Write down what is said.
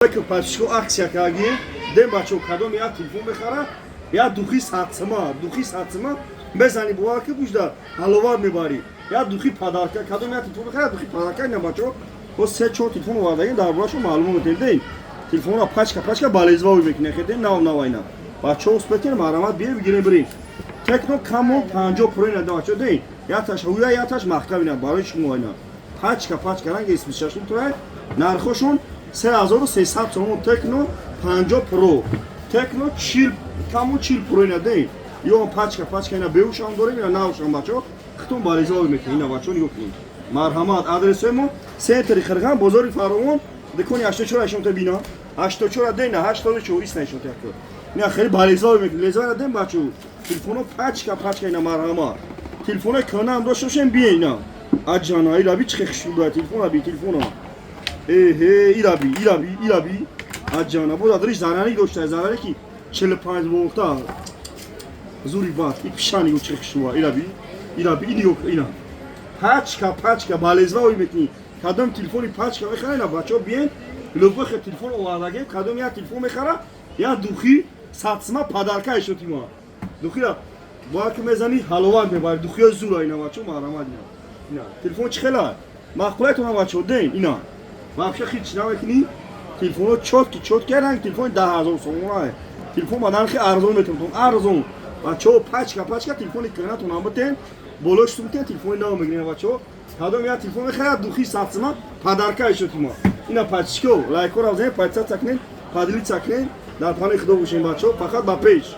Ки пачко акция каги дем, бачо, кадом як телефон мехара, як духи 100 сима, духи 100 сима мезани, бовар ки бужда ҳаловат мебарӣ. Як духи подарка, кадом як телефон мехара, духи подарка. Ина, бачо, бо се чор телефон овардагим, дар борашон маълумот метем. Дем, телефонро пачка пачка балезвави мекунем, хедем нав нав. Ина, бачо, успетен, марҳамат, биё, бигирем, бирем. Техно Камон 50 Про ина, бачо, дем, яташ ҳуя, яташ маҳкам. Ина барои шумо, ина пачка пачка, ранги S26 Ultra, нархошон 3300 сомон. Техно 50 Про, Техно 40, Камон 40 Про ина, дем, ё пачка пачка. Ина беушам дорем, ина навшам, бачо, хитон бализови мекунем. Ина, бачо, нигоҳ кунем, марҳамат. Адресҳои мо: центри Қирған, бозори Фаровон, дукони 84. Ишонта бина, 84 дем, на 84 исна ишонта яко. Ина хеле бализови мекунем, лезои дем, бачо, телефоно пачка пачка. Ина марҳамат, телефонои кӯҳна ҳам дошта бошем, бие. Ина аҷана, ираби чӣ хушрӯя телефона, би телефона, эҳе, ираби, ираби, ираби, аҷана, боз адриш зараник дошта, зараник 45 волта, зури бад. И пишани чӣ хушрӯя, ираби, ираби, ини ина пачка пачка балезваи мекунӣ. Кадом телефони пачка мехара, ина, бачаҳо, биен, любой телефон овардагем. Кадом як телефон мехара, як духи 100 сима подарка ишотима. Духира бояд ки мезани, ҳаловат мебари, духиҳои зура. Ина, бачаҳо, марҳамат. Ина, ина телефон чӣ хела маъқулаятона, бачаҳо, ден. Ина вообще хич намекунӣ, телефонҳо чёткий, чёткий, ранг телефони 10 000 сомона. Телефон ба нархи арзон метавонтон, арзон, бачаҳо, пачка пачка. Телефони кӯҳнатон битен, болош сумтен, телефони нав мегирем. Бачаҳо, кадом як телефон мехарад, духи 100 сима подарка ишотима. Ина пачко, лайкҳоро бизанед, подписаться кунед, поделиться кунед. Дар паноҳи Худо бошем, бачаҳо, фақат ба пеш.